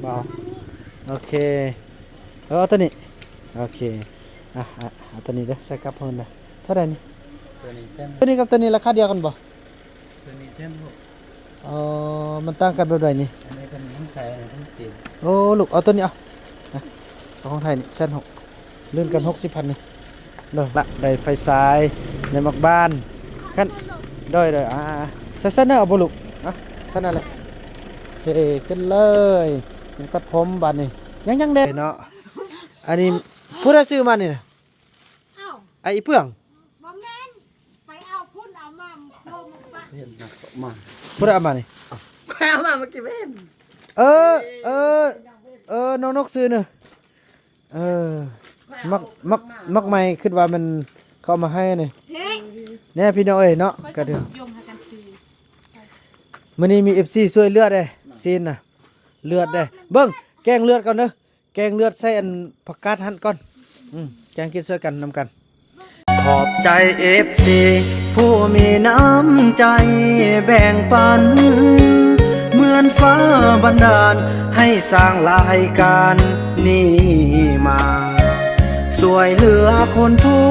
ບໍ່ ໂອເຄ ເອີ ເອົາໂຕນີ້ ໂອເຄ ອ່ະ ອ່ະ ເອົາໂຕນີ້ເດີ ໃສ່ກັບເພິ່ນເດີ ເທົ່າໃດນີ້? ໂຕນີ້ແສນ ໂຕນີ້ກັບໂຕນີ້ລາຄາດຽວກັນບໍ່? ໂຕນີ້ແສນຫົກ ອໍ ມັນຕ່າງກັນແບບໃດນີ້? ອັນນີ້ເປັນຂອງໄທ ອັນນີ້ຂອງຈີນ ໂອ້ ລູກ ເອົາໂຕນີ້ ເອົາ ເອົາຂອງໄທນີ້ແສນຫົກ ລື່ນກັນຫົກສິບພັນນີ້ ໂດຍ ລະ ໄດ້ໄຟສາຍ ໄດ້ໝາກບານ ຄັນ ໂດຍ ໂດຍ ອ່າ ໃສ່ ໃສ່ເນີ ເອົາບໍ່ລູກ? ອ່ະ ໃສ່ເນີເລີຍ ໂອເຄ ຂຶ້ນເລີຍ ຍັງຕັດຜົມບາດນີ້ ຍັງ ຍັງແດ່ເນາະ ອັນນີ້ຜູ້ໃດຊື້ມານີ້ນະ? ອ້າວ ໄອ້ອີເປືອງ ບໍ່ແມ່ນ ໄປເອົາພຸ້ນເອົາມາ ໂທມາປະ ເຫັນນະ ເຂົາມາ ຜູ້ໃດເອົາມານີ້? ຂ້ອຍເອົາມາເມື່ອກີ້ ບໍ່ເຫັນ ເອີ ເອີ ເອີ ນ້ອງນົກຊື້ນະ ເອີ ໝາກ ໝາກ ໝາກໄມ້ ຄິດວ່າມັນເຂົາເອົາມາໃຫ້ນີ້ ແນ່ພີ່ນ້ອງເອີຍເນາະ ກະເດືອ ມື້ນີ້ມີເອັຟຊີຊ່ວຍເຫຼືອເດ້ ຊີ້ນນະ ເລືອດເດ້ ເບິ່ງ ແກງເລືອດກ່ອນເດີ ແກງເລືອດໃສ່ອັນຜັກກາດຫັ້ນກ່ອນ ອືມ ແກງກິນຊ່ວຍກັນນຳກັນ ຂອບໃຈເອັຟຊີຜູ້ມີນ້ຳໃຈແບ່ງປັນ ເໝືອນຟ້າບັນດານໃຫ້ສ້າງລາຍການນີ້ມາ ຊ່ວຍເຫຼືອຄົນທຸ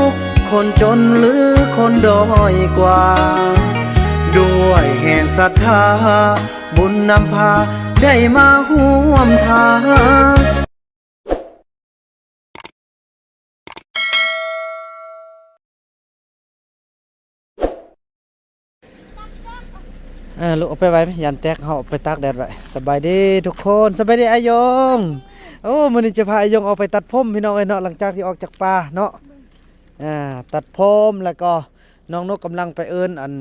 ກ ຄົນຈົນ ຫຼື ຄົນດ້ອຍກວ່າ ດ້ວຍແຮງສັດທາ ບຸນນຳພາໄດ້ມາຮ່ວມທາງ. ເອີ ລູກເອົາໄປໄວ້ ຢ້ານແຕກ ເຮົາເອົາໄປຕາກແດດໄວ້. ສະບາຍດີທຸກຄົນ ສະບາຍດີອາຍົງ. ໂອ້ ມື້ນີ້ຈະພາອາຍົງອອກໄປຕັດຜົມພີ່ນ້ອງເອີຍເນາະ ຫຼັງຈາກທີ່ອອກຈາກປ່າເນາະ ອ່າ ຕັດຜົມ ແລ້ວກໍນ້ອງນົກກຳລັງໄປເອີ້ນອັນ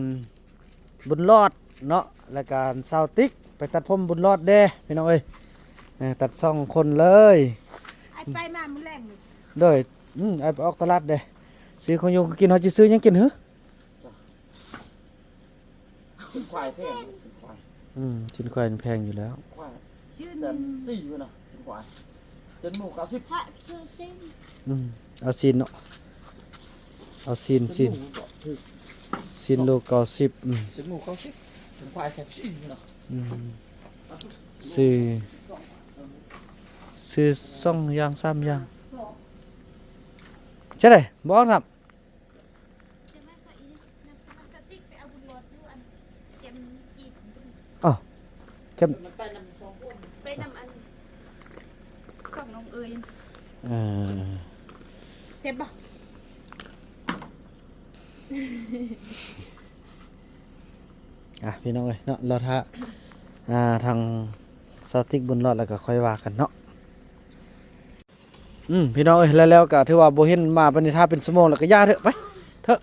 ບຸນຫຼອດເນາະ ແລ້ວກະສາວຕິກໄປຕັດຜົມບຸນຫຼອດແດ່ພີ່ນ້ອງເອີຍ ເອີ ຕັດສອງຄົນເລີຍ ອ້າຍໄປມາມື້ແລງນີ້ ໂດຍ ອືມ ອ້າຍໄປອອກຕະຫຼາດແດ່ ຊື້ຂອງຢູ່ຂອງກິນ ເຮົາຊິຊື້ຫຍັງກິນຫື? ຊີ້ນຄວາຍແພງ ຊີ້ນຄວາຍ ອືມ ຊີ້ນຄວາຍແພງຢູ່ແລ້ວ ຄວາຍ ຊີ້ນ ແສນສີ່ພຸ້ນນະ ຊີ້ນຄວາຍ ຊີ້ນໝູເກົ້າສິບ ພະ ຊື້ຊີ້ນ ອືມ ເອົາຊີ້ນເນາະ ເອົາຊີ້ນ ຊີ້ນ ຊີ້ນໂລເກົ້າສິບ ອືມ ຊີ້ນໝູເກົ້າສິບ ຊີ້ນຄວາຍແສນສີ່ເນາະ ອືມ ຊື້ ຊື້ສອງຢ່າງສາມຢ່າງ ຈັ່ງໃດ ບໍ່ອອກນຳ. ອ້າວ ແຄມ ໄປນຳອັນ ຂອງນ້ອງເອີຍ ເອີ ແຊບບໍ່? ອ່ະ ພີ່ນ້ອງເອີຍເນາະ ລໍຖ້າ ອ່າ ທາງສາວຕິກບຸນລອດ ແລ້ວກໍຄ່ອຍວ່າກັນເນາະ. ອືມ ພີ່ນ້ອງເອີຍ ແລ້ວ ແລ້ວກໍຖືວ່າບໍ່ເຫັນມາປານນີ້ ຖ້າເປັນຊົ່ວໂມງແລ້ວກໍຢ່າເຖາະ ໄປເຖາະ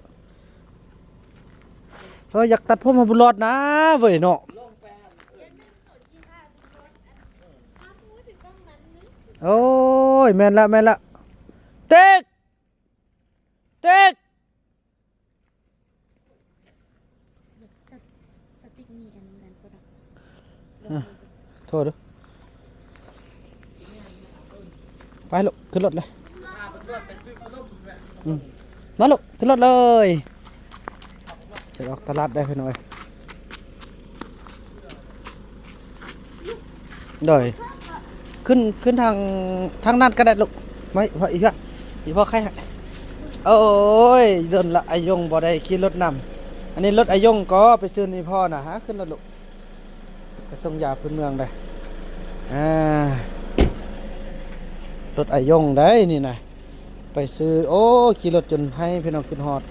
ເອີ ຢາກຕັດຜົມໃຫ້ບຸນລອດນາເວີຍເນາະ. ໂອ້ຍ ແມ່ນລະ ແມ່ນລະ ຕິກ ຕິກ. ສະ ສະຕິກມີອັນນັ້ນບໍ່ດອກ ອ່ະ ໂທດເດີ້ ໄປລູກ ຂຶ້ນລົດເລີຍ ອືມ ມາລູກ ຂຶ້ນລົດເລີຍ ຈະອອກຕະຫຼາດໄດ້ພີ່ນ້ອງເອີຍ. ໂດຍ ຂຶ້ນ ຂຶ້ນທາງ ທາງນັ້ນກໍໄດ້ລູກ ໄວ້ ເພາະອີ່ພໍ່ ອີ່ພໍ່ໄຂ້ໃຫ້. ໂອ້ຍ ດົນລະ ອາຍົງບໍ່ໄດ້ຂີ່ລົດນຳ ອັນນີ້ລົດອາຍົງກໍໄປຊື້ອີ່ພໍ່ນະ ຫາ ຂຶ້ນລົດລູກ ໄປສົ່ງຢາພື້ນເມືອງໄດ໋ ອ່າ ລົດອາຍົງໄດ໋ນີ້ນະ. ໄປຊື້ ໂອ້ ຂີ່ລົດຈົນໄຫ້ ພີ່ນ້ອງ ຄິດຮອດ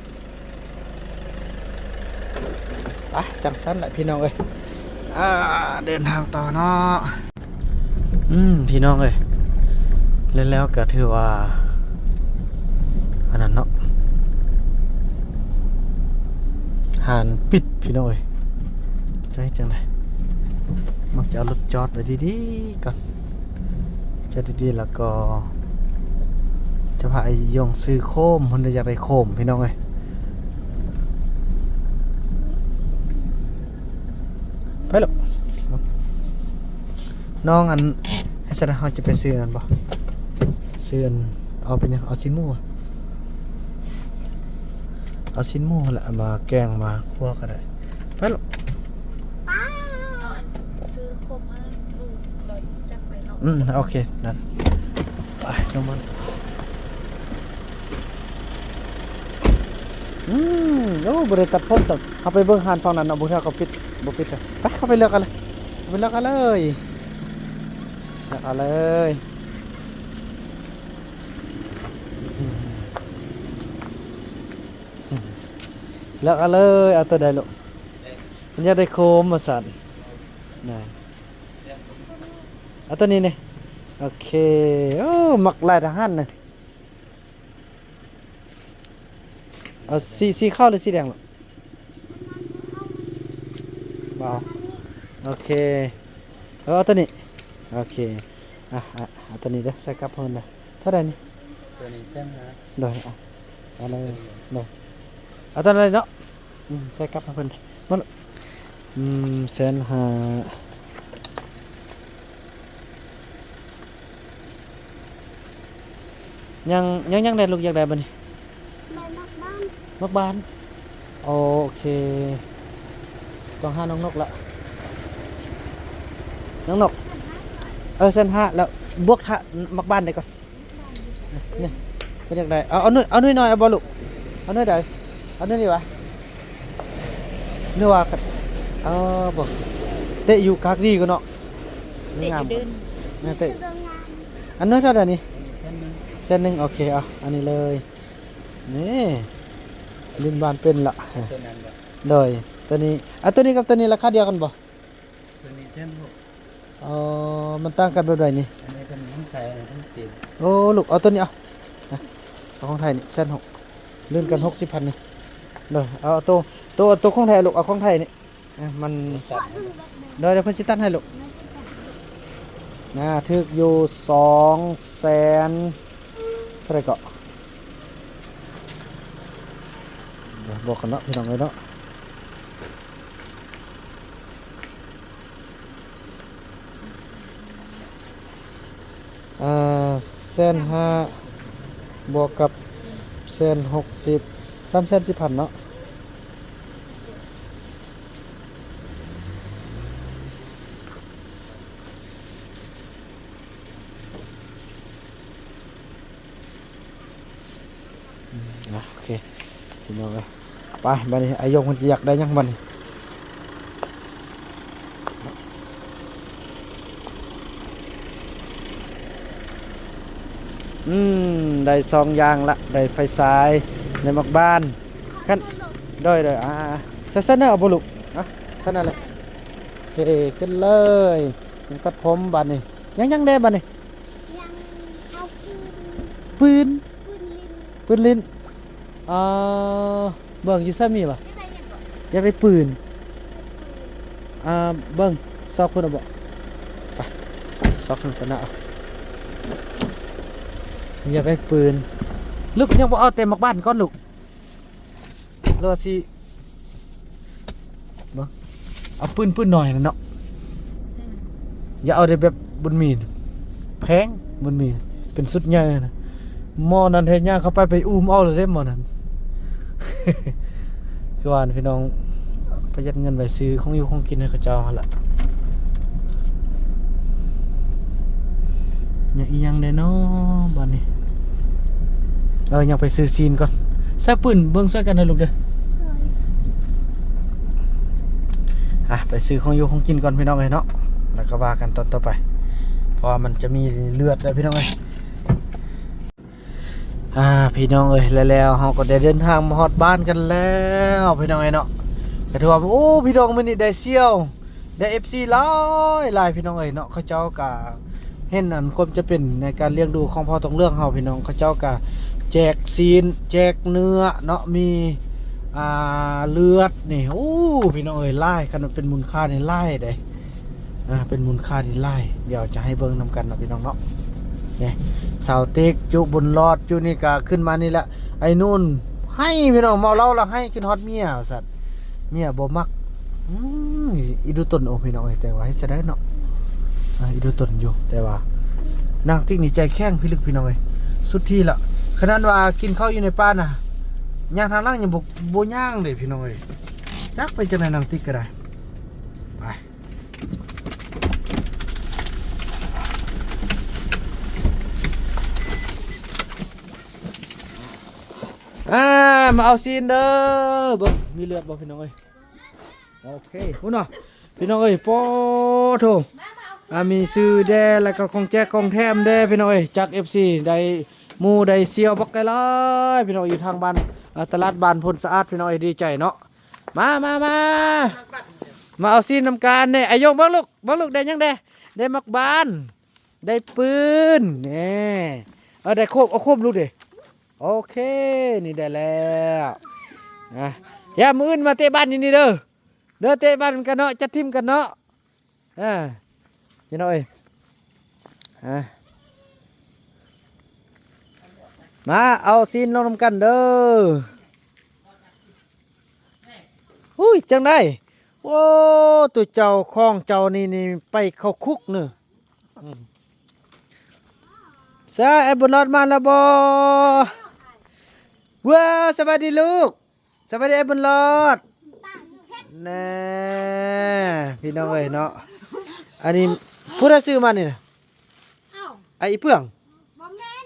ໄປ ຈັ່ງຊັ້ນແຫຼະ ພີ່ນ້ອງເອີຍ ອ່າ ເດີນທາງຕໍ່ເນາະ ອືມ ພີ່ນ້ອງເອີຍ ແລ້ວ ແລ້ວກໍຖືວ່າ ອັນນັ້ນເນາະ ຮ້ານປິດ ພີ່ນ້ອງເອີຍ ຈະເຮັດຈັ່ງໃດ ມັກຈະເອົາລົດຈອດໄວ້ດີໆກ່ອນ. ຈະດີໆ ແລ້ວກໍຈະພາໄອ້ຍົງຊື້ໂຄມ ເພິ່ນຢາກໄດ້ໂຄມ ພີ່ນ້ອງເອີຍ ໄປລູກ ນ້ອງ ອັນ ໃຫ້ຊັ້ນ ເຮົາຈະໄປຊື້ອັນນັ້ນບໍ່ ຊື້ອັນ ເອົາເປັນຫຍັງ ເອົາຊີ້ນໝູບໍ່ ເອົາຊີ້ນໝູຫັ້ນແຫຼະ ເອົາມາແກງມາຂົ້ວກໍໄດ້ ໄປລູກ ປ້າ ຊື້ໂຄມໃຫ້ລູກ ແລ້ວຈັ່ງ ອືມ ໂອເຄ ນັ້ນ ໄປ ນ້ຳມັນ ອືມ ໂອ້ ບໍ່ໄດ້ຕັດຜົມຊ້ຳ ເຮົາໄປເບິ່ງຮ້ານຝັ່ງນັ້ນເນາະ ບໍ່ເທື່ອເຂົາປິດ ບໍ່ປິດເລີຍ ໄປ ເຂົ້າໄປເລືອກເອົາເລີຍ ໄປເລືອກເອົາເລີຍ ເລືອກເອົາເລີຍ ອືມ ເລືອກເອົາເລີຍ ເອົາໂຕໃດລູກ? ມັນຢາກໄດ້ໂຄມວ່າຊັ້ນ ນະ ເອົາໂຕນີ້ນີ້ ໂອເຄ ໂອ້ ມັກລາຍທະຫານນະ ເອົາສີ ສີຂາວຫຼືສີແດງລູກ? ບໍ່ ໂອເຄ ເອີ ເອົາໂຕນີ້ ໂອເຄ ອ່ະ ອ່ະ ເອົາໂຕນີ້ເດີ ໃສ່ກັບເພິ່ນເດີ ເທົ່າໃດນີ້? ໂຕນີ້ແສນຫ້າ ໂດຍ ເອົາ ເອົາເລີຍ ໂດຍ ເອົາຕອນນັ້ນເນາະ ອືມ ໃສ່ກັບໃຫ້ເພິ່ນ ມັນ ອືມ ແສນຫ້າ ຍັງ ຍັງ ຍັງໄດ້ລູກ ຢາກໄດ້ບໍ່ນີ້? ໄດ້ໝາກບານ ໝາກບານ ໂອເຄ ຕ້ອງຫານ້ອງນົກລະ ນ້ອງນົກ ເອີ ແສນຫ້າ ແລ້ວບວກຖ້າໝາກບານໄດ້ກ່ອນ. ນີ້ ເພິ່ນຢາກໄດ້ ເອົາ ເອົາໜ່ວຍ ເອົາໜ່ວຍນ້ອຍເອົາບໍ່ລູກ? ເອົາໜ່ວຍໃດ? ເອົາໜ່ວຍນີ້ຫວາ? ຫຼືວ່າ ເອີ ບໍ່ ເຕະຢູ່ກາກດີກວ່າເນາະ ງາມ ເຕະ ອັນໜ່ວຍເທົ່າໃດນີ້? ແສນໜຶ່ງ ແສນໜຶ່ງ ໂອເຄ ເອົາ ອັນນີ້ເລີຍ ນີ້ ຫຼິ້ນບານເປັນລະ ໂຕນັ້ນບໍ່? ໂດຍ ໂຕນີ້ ອ່ະ ໂຕນີ້ກັບໂຕນີ້ລາຄາດຽວກັນບໍ່? ໂຕນີ້ແສນຫົກ ເອີ ມັນຕ່າງກັນແບບໃດນີ້? ອັນນີ້ເປັນຂອງໄທ ອັນນີ້ຂອງຈີນ ໂອ້ ລູກ ເອົາໂຕນີ້ ເອົາ ເອົາຂອງໄທນີ້ ແສນຫົກ ລື່ນກັນຫົກສິບພັນນີ້ ໂດຍ ເອົາໂຕ ໂຕ ໂຕຂອງໄທລູກ ເອົາຂອງໄທນີ້ ເອີ ມັນ ໂດຍ ດຽວເພິ່ນຊິຕັດໃຫ້ລູກ ອ່າ ຖືກຢູ່ສອງແສນ ເທົ່າໃດເກາະ? ດຽວບອກກັນເນາະ ພີ່ນ້ອງເອີຍເນາະ. ອ່າ ແສນຫ້າ ບວກກັບແສນຫົກສິບ ສາມແສນສິບພັນເນາະ. ອືມ ອ່ະ ໂອເຄ ພີ່ນ້ອງເອີຍ ໄປ ບັດນີ້ອາຍົງມັນຈະຢາກໄດ້ຫຍັງບັດນີ້ ອືມ ໄດ້ສອງຢ່າງລະ ໄດ້ໄຟສາຍ ໄດ້ໝາກບານ ຄັນ ໂດຍ ໂດຍ ອ່າ ໃສ່ ໃສ່ເນີເອົາບໍ່ລູກ? ອ່ະ ໃສ່ນັ້ນແຫຼະ ໂອເຄ ຂຶ້ນເລີຍ ຍັງຕັດຜົມບັດນີ້ ຍັງ ຍັງແດ່ບັດນີ້ ຍັງເອົາປືນ ປືນ ປືນຫຼິ້ນ ປືນຫຼິ້ນ ອ່າ ເບິ່ງຢູ່ໃສມີບໍ່? ຢາກໄດ້ຫຍັງເກາະ? ຢາກໄດ້ປືນ ຢາກໄດ້ປືນ ອ່າ ເບິ່ງ ຊອກພຸ້ນເອົາບໍ່? ໄປ ຊອກພຸ້ນກ່ອນນະ ຢາກໄດ້ປືນ ລູກຍັງບໍ່ເອົາແຕ່ໝາກບານກ່ອນລູກ? ຫຼືວ່າຊິ ເບິ່ງ ເອົາປືນ ປືນນ້ອຍນັ້ນເນາະ ອືມ ຢ່າເອົາແຕ່ແບບບຸນມີ ແພງ ບຸນມີ ເປັນຊຸດໃຫຍ່ນະ ໝໍ້ນັ້ນແທ້ ຍ່າງເຂົ້າໄປ ໄປອູ້ມເອົາເລີຍເດ້ໝໍ້ນັ້ນ ຄືວ່າພີ່ນ້ອງ ປະຢັດເງິນໄວ້ຊື້ຂອງຢູ່ຂອງກິນໃຫ້ເຂົາເຈົ້າຫັ້ນລະ. ຍັງອີ່ຫຍັງແດ່ເນາະບາດນີ້? ເອີ ຍັງໄປຊື້ຊີ້ນກ່ອນ. ໃສ່ປືນເບິ່ງຊ່ວຍກັນເດີລູກເດີ. ໂດຍ. ອ່ະ ໄປຊື້ຂອງຢູ່ຂອງກິນກ່ອນພີ່ນ້ອງເອີຍເນາະ, ແລ້ວກໍວ່າກັນຕອນຕໍ່ໄປ ເພາະວ່າມັນຈະມີເລືອດແລ້ວພີ່ນ້ອງເອີຍ. ອ່າ ພີ່ນ້ອງເອີຍ ແລ້ວເຮົາກໍໄດ້ເດີນທາງມາຮອດບ້ານກັນແລ້ວພີ່ນ້ອງເອີຍເນາະ. ກໍຖືວ່າ ໂອ້ ພີ່ນ້ອງ ມື້ນີ້ໄດ້ສ່ຽວ ໄດ້ເອັຟຊີຫຼາຍໆ ພີ່ນ້ອງເອີຍເນາະ. ເຂົາເຈົ້າກໍເຫັນອັນຄວາມຈຳເປັນໃນການລ້ຽງດູຂອງພໍ່ທອງເຫຼືອງເຮົາພີ່ນ້ອງ, ເຂົາເຈົ້າກໍແຈກຊີ້ນ ແຈກເນື້ອເນາະ, ມີ ອ່າ ເລືອດນີ້ ໂອ້ ພີ່ນ້ອງເອີຍ ຫຼາຍ, ຄັນວ່າເປັນມູນຄ່ານີ້ຫຼາຍເດ້. ອ່າ ເປັນມູນຄ່າທີ່ຫຼາຍ, ດຽວຈະໃຫ້ເບິ່ງນຳກັນເນາະພີ່ນ້ອງເນາະ. ນີ້ ສາວຕິກ ຈຸ ບຸນຫຼອດ ຈຸນີ້ກະຂຶ້ນມານີ້ແຫຼະ. ໄອ້ນູນໄຫ້ພີ່ນ້ອງ, ເມົາເຫຼົ້າລະໄຫ້ ຄິດຮອດເມຍວ່າຊັ້ນ, ເມຍບໍ່ມັກ. ອືມ ອີດູຕົນ ໂອ້ ພີ່ນ້ອງເອີຍ, ແຕ່ວ່າເຮັດຈັ່ງໃດເນາະ. ອ່າ ອີດູຕົນຢູ່, ແຕ່ວ່ານາງຕິກນີ້ໃຈແຂງພິລຶກພີ່ນ້ອງເອີຍ, ສຸດທີ່ລະ. ຂະໜາດວ່າກິນເຂົ້າຢູ່ໃນປ່ານະ, ຍ່າງທາງຫຼັງຍັງບໍ່ ບໍ່ຍ່າງເດ້ພີ່ນ້ອງເອີຍ. ຈັກເປັນຈັ່ງໃດນາງຕິກກໍໄດ້. ໄປ. ໄປ ອ່າ ມາເອົາຊີ້ນເດີ. ເບິ່ງ ມີເລືອດບໍ່ພີ່ນ້ອງເອີຍ? ໂອເຄ ພຸ້ນເນາະ ພີ່ນ້ອງເອີຍ. ໂປໂທ ອ່າ ມີຊື່ແດ່ ແລ້ວກໍຂອງແຈກຂອງແຖມແດ່ພີ່ນ້ອງເອີຍ ຈາກເອັຟຊີ ໄດ້ໝູໄດ້ສ່ຽວບັກຫຼາຍໆ ພີ່ນ້ອງ ຢູ່ທາງບ້ານ ອ່າ ຕະຫຼາດບ້ານໂພນສະອາດ ພີ່ນ້ອງເອີຍ. ດີໃຈເນາະ. ມາ ມາ ມາ ມາເອົາຊີ້ນນຳກັນເດ້. ອາຍົງ ເບິ່ງລູກ ເບິ່ງລູກ ໄດ້ຫຍັງແດ່? ໄດ້ໝາກບານ ໄດ້ປືນ ແນ່ ເອົາ ໄດ້ໂຄມ ເອົາໂຄມລູກເດ້. ໂອເຄ ນີ້ໄດ້ແລ້ວ. ອ່ະ ຢ່າ ມື້ອື່ນມາເຕະບານຢູ່ນີ້ເດີ ເດີ ເຕະບານກັນເນາະ ຈັດທີມກັນເນາະ. ອ່າ ພີ່ນ້ອງເອີຍ ອ່າ ມາເອົາຊີ້ນລົງນຳກັນເດີ. ອຸ້ຍ ຈັ່ງໃດ? ໂອ້ ໂຕເຈົ້າຂອງເຈົ້ານີ້ ນີ້ໄປເຂົ້າຄຸກເນີ. ອືມ ສາຍ ອ້າຍບຸນລອດມາແລ້ວບໍ່? ເວີ້ ສະບາຍດີລູກ. ສະບາຍດີອ້າຍບຸນລອດ. ແນ່ ພີ່ນ້ອງເອີຍເນາະ ອັນນີ້ຜູ້ໃດຊື້ມານີ້ນະ? ອ້າວ ໄອ້ອີເປືອງ? ບໍ່ແມ່ນ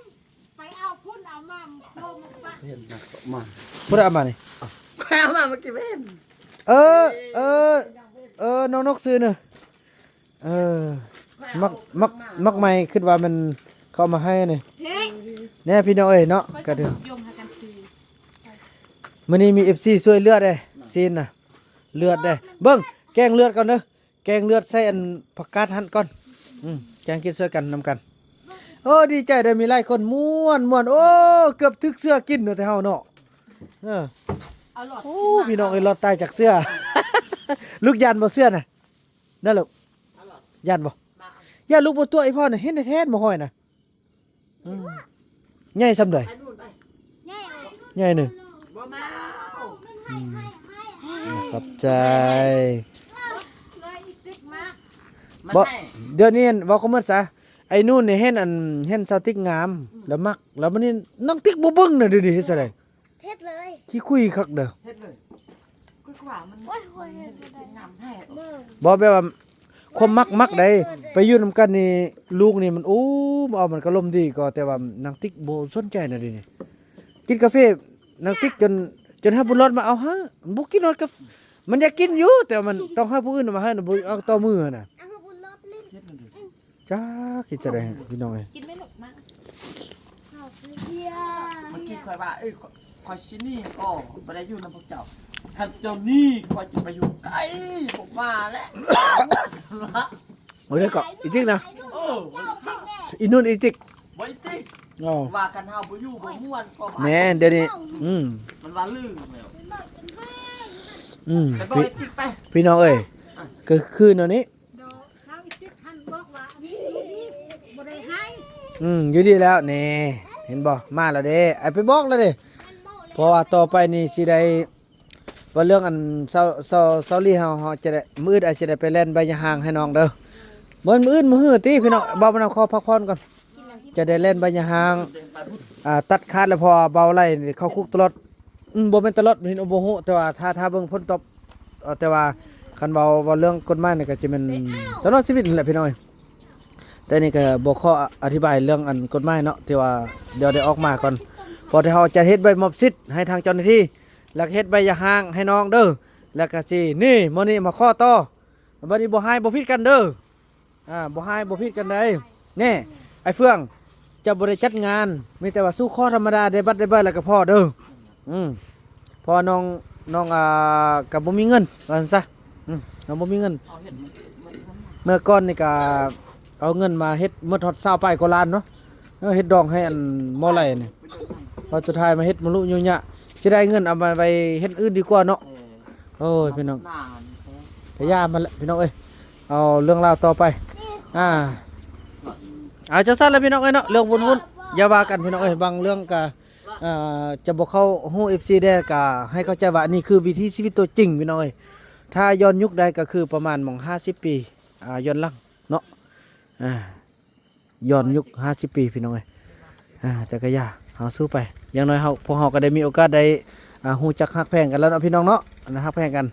ໄປເອົາພຸ້ນເອົາມາ ໂທມາປະ ເຫັນນະ ມາ ຜູ້ໃດເອົາມານີ້? ຂ້ອຍເອົາມາເມື່ອກີ້ ບໍ່ເຫັນ. ເອີ ເອີ ເອີ ນ້ອງນົກຊື້ນະ. ເອີ ໝາກ ໝາກ ໝາກໄມ້ ຄິດວ່າແມ່ນເຂົາເອົາມາໃຫ້ນີ້. ແນ່ພີ່ນ້ອງເອີຍເນາະ ກະເດີ ມື້ນີ້ມີເອັຟຊີຊ່ວຍເລືອກເດ້ ຊີ້ນນະ ເລືອກເດ້. ເບິ່ງ ແກງເລືອດກ່ອນເດີ ແກງເລືອດໃສ່ອັນຜັກກາດຫັ້ນກ່ອນ. ອືມ ແກງກິນຊ່ວຍກັນນຳກັນ. ໂອ້ ດີໃຈເດີ ມີຫຼາຍຄົນ ມ່ວນໆ. ໂອ້ ເກືອບຖືກເສືອກິນເນາະ ແຕ່ເຮົາເນາະ. ເອີ ໂອ້ ພີ່ນ້ອງເອີຍ ລອດຕາຍຈາກເສືອ. ລູກຢ້ານບໍ່ເສືອນະ? ນັ້ນແຫຼະ ຢ້ານບໍ່? ຢ້ານລູກບໍ່ຕົວະອີ່ພໍ່ນະ ເຫັນແທ້ໆ ບໍ່ຫ້ອຍນະ. ອືມ ໃຫຍ່ສ່ຳໃດ? ໃຫຍ່ ໃຫຍ່ໜຶ່ງ. ອືມ ຂອບໃຈ. ບໍ່ ດຽວນີ້ເວົ້າຄວາມໝົດຊະ ໄອ້ນູນນີ້ເຫັນອັນ ເຫັນສາວຕິກງາມ ແລ້ວມັກ ແລ້ວບັດນີ້ນ້ອງຕິກບໍ່ເບິ່ງນະ ດຽວນີ້ເຮັດຈັ່ງໃດ? ເຮັດເລີຍ ຂີ້ຄຸຍຄັກເດີ ເຮັດເລີຍ. ຄືວ່າມັນ ໂອ້ຍ ໂອ້ຍ ມັນເຮັດບໍ່ໄດ້ ງາມແທ້. ບໍ່ ແບບວ່າຄວາມມັກ ມັກໃດ໋ ໄປຢູ່ນຳກັນນີ້ ລູກນີ້ມັນ ໂອ້ ບໍ່ເອົາ ມັນກໍລົມດີກໍ ແຕ່ວ່ານາງຕິກບໍ່ສົນໃຈນະ ດຽວນີ້ ກິນກາເຟ ນາງຕິກຈົນ ຈົນໃຫ້ບຸນລອດມາເອົາໃຫ້ ບໍ່ກິນຮອດກາ ມັນຢາກກິນຢູ່ ແຕ່ວ່າມັນຕ້ອງໃຫ້ຜູ້ອື່ນເອົາມາໃຫ້ນະ ບໍ່ເອົາຕໍ່ມືຫັ້ນນະ. ເອົາໃຫ້ບຸນລອດຫຼິ້ນ ເຮັດນັ້ນເດີ. ຈັກເຮັດຈັ່ງໃດພີ່ນ້ອງເອີຍ ກິນໄໝລູກ ມາ. ເມື່ອກີ້ຂ້ອຍວ່າ ເອີ ຂ້ອຍຊິໜີກໍບໍ່ໄດ້ຢູ່ນຳພວກເຈົ້າ ຄັນເຈົ້າໜີຂ້ອຍຈະໄປຢູ່ໄກບໍ່ມາແລ້ວ. ໂອ້ຍ ກໍອີຕິກນະ ເອີ ອີນຸ່ນອີຕິກ ບໍ່ອີຕິກ ອໍ ວ່າຄັນເຮົາບໍ່ຢູ່ບໍ່ມ່ວນກໍວ່າ ແມ່ນ ດຽວນີ້ ອືມ ມັນວ່າລືມແລ້ວ ອືມ ແຕ່ບໍ່ອີຕິກໄປ ພີ່ນ້ອງເອີຍ ອ່ະ ກໍຄືແນວນີ້ ດອກ ຊາວອີກຕິດຫັ້ນບອກວ່າອັນນີ້ບໍ່ໄດ້ໃຫ້ ອືມ ຢູ່ດີແລ້ວ ນີ້ ເຫັນບໍ່ ມາແລ້ວເດ້ ໄອ້ໄປບອກແລ້ວເດ້ ເພາະວ່າຕໍ່ໄປນີ້ຊິໄດ້ ວ່າເລື່ອງອັນເຊົາ ເຊົາ ເຊົາລີເຮົາ ເຮົາຈະໄດ້ ມື້ອື່ນອາດຈະໄດ້ໄປແລ່ນໃບຍາຮ່າງໃຫ້ນ້ອງເດີ ບໍ່ແມ່ນມື້ອື່ນ ມື້ຮືຕິພີ່ນ້ອງ ເບົາມານຳຂໍພັກຜ່ອນກ່ອນ ຈະໄດ້ແລ່ນໃບຍາຮ່າງ ອ່າ ຕັດຂາດແລ້ວ ເພາະວ່າເບົາໄລ່ເຂົ້າຄຸກຕະຫຼອດ. ອືມ ບໍ່ແມ່ນຕະຫຼອດ ເຫັນບໍ່ຮູ້ ແຕ່ວ່າຖ້າ ຖ້າເບິ່ງຜົນຕອບ ເອີ ແຕ່ວ່າຄັນເວົ້າ ເວົ້າເລື່ອງກົດໝາຍນີ້ກໍຊິແມ່ນຕະຫຼອດຊີວິດຫັ້ນແຫຼະພີ່ນ້ອງເອີຍ ແຕ່ນີ້ກໍບໍ່ຂໍອະ ອະທິບາຍເລື່ອງອັນກົດໝາຍເນາະ ທີ່ວ່າດຽວໄດ້ອອກມາກ່ອນ ເພາະທີ່ເຮົາຈະເຮັດໃບມອບສິດໃຫ້ທາງເຈົ້າໜ້າທີ່ ແລ້ວກໍເຮັດໃບຢ່າຮ້າງໃຫ້ນ້ອງເດີ ແລ້ວກໍຊິ ນີ້ ມື້ນີ້ມາຂໍຕໍ່ ບັດນີ້ບໍ່ຮ້າຍບໍ່ຜິດກັນເດີ. ອ່າ ບໍ່ຮ້າຍບໍ່ຜິດກັນໃດ໋ ແນ່ ໄອ້ເຟືອງ ເຈົ້າບໍ່ໄດ້ຈັດງານ ມີແຕ່ວ່າສູ່ຂໍທຳມະດາ ໄດ້ບັດໄດ້ໃບແລ້ວກໍພໍເດີ. ອືມ ເພາະວ່ານ້ອງ ນ້ອງ ອ່າ ກໍບໍ່ມີເງິນ ວ່າຊັ້ນຊະ. ອືມ ນ້ອງບໍ່ມີເງິນ ເມື່ອກ່ອນນີ້ກໍເອົາເງິນມາເຮັດໝົດຮອດຊາວປາຍກວ່າລ້ານເນາະ. ເອີ ເຮັດດອງໃຫ້ອັນໝໍໄຫຼນີ້ ເພາະສຸດທ້າຍມາເຮັດມະລຸຍຸຍະ ຊິໄດ້ເງິນເອົາມາໄວ້ເຮັດອື່ນດີກວ່າເນາະ. ເອີ ໂອ້ຍ ພີ່ນ້ອງ ພະຍາມາແຫຼະ ພີ່ນ້ອງເອີຍ. ເອົາເລື່ອງລາວຕໍ່ໄປ ອ່າ ເອົາ ຈັ່ງຊັ້ນລະ ພີ່ນ້ອງເອີຍເນາະ ເລື່ອງວຸ້ນໆ ຢ່າວ່າກັນ ພີ່ນ້ອງເອີຍ. ບາງເລື່ອງກະ ອ່າ ຈະບໍ່ເຂົ້າຫູ ເອັຟຊີ ແດ່ ກະໃຫ້ເຂົ້າໃຈວ່າ ອັນນີ້ຄືວິຖີຊີວິດຕົວຈິງ ພີ່ນ້ອງເອີຍ. ຖ້າຍ້ອນຍຸກໄດ້ ກະຄືປະມານໝ່ອງຫ້າສິບປີ ອ່າ ຍ້ອນຫຼັງເນາະ ອ່າ ຍ້ອນຍຸກຫ້າສິບປີ ພີ່ນ້ອງເອີຍ. ອ່າ ແຕ່ກະຢ່າ ເຮົາສູ້ໄປ ຢ່າງໜ້ອຍເຮົາ ພວກເຮົາກໍໄດ້ມີໂອກາດໄດ້ ອ່າ ຮູ້ຈັກຮັກແພງກັນແລ້ວເນາະ ພີ່ນ້ອງເນາະ ອັນນັ້ນຮັກແພງກັນ.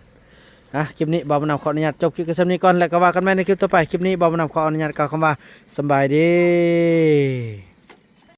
ອ່າ ຄລິບນີ້ບ່າວບຸນນຳຂໍອະນຸຍາດຈົບຄລິບກັນສ່ຳນີ້ກ່ອນ ແລ້ວກໍວ່າກັນໃໝ່ໃນຄລິບຕໍ່ໄປ. ຄລິບນີ້ບ່າວບຸນນຳຂໍອະນຸຍາດກ່າວຄຳວ່າ ສະບາຍດີ.